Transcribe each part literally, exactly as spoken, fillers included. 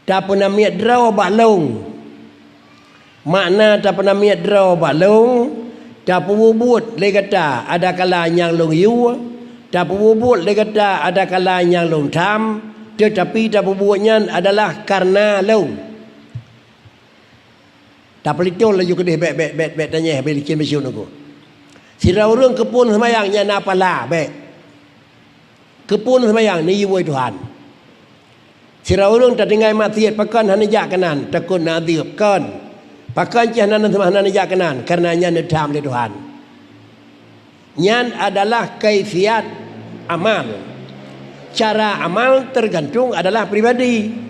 Tapeunamiet droe bak lôn. Makna tapeunamiet droe bak lôn, tapeubuet lé gata adakala nyang lôn yue, tapeubuet lé gata adakala nyang lôn tham, teutapi tapeubuet nyan adalah kareuna lôn. Tapeulitong laju keudeh, bék, bék, bék, bék tanyeh, bék licén beusyuet nunggu. Sidroe ureuëng keupeue seumayang nyan na pahala, bék. Keupeue seumayang neuyue Tuhan. Sidroe ureuëng tatinggai maksiat, pakon hana jak keunan, takot na adeueb, kon. Pakon cit hana, hana jak keunan, kareuna nyan neutham lé Tuhan. Nyan adalah kaifiat amal. Cara amal teugantung adalah pribadi.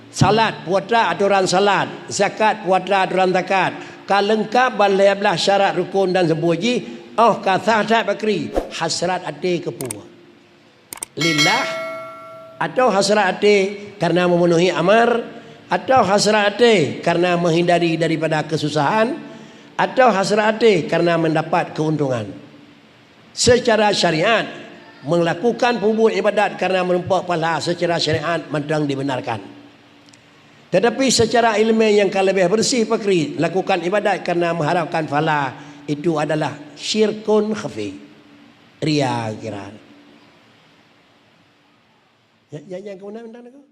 Salat, puasa, atoran salat, zakat, puasa, atoran zakat, ka leungkab ban lhée blaih syarat rukon dan seubuah jih, óh ka sah that bakri, hasrat até keupeue. Lillah, atau hasrat até karena memenuhi amar, atau hasrat até karena menghindari daripada kesusahan, atau hasrat até karena mendapat keuntungan. Secara syariat, melakukan peubuet ibadat karena menumpok pahala secara syariat mantong dibenarkan. Tetapi secara ilmu nyang ka leubeh bersih pakri, lakukan ibadat karena mengharapkan pahala, itu adalah syirkun khafi. Ria kira. Ya, ya, yang kemudian tentang itu.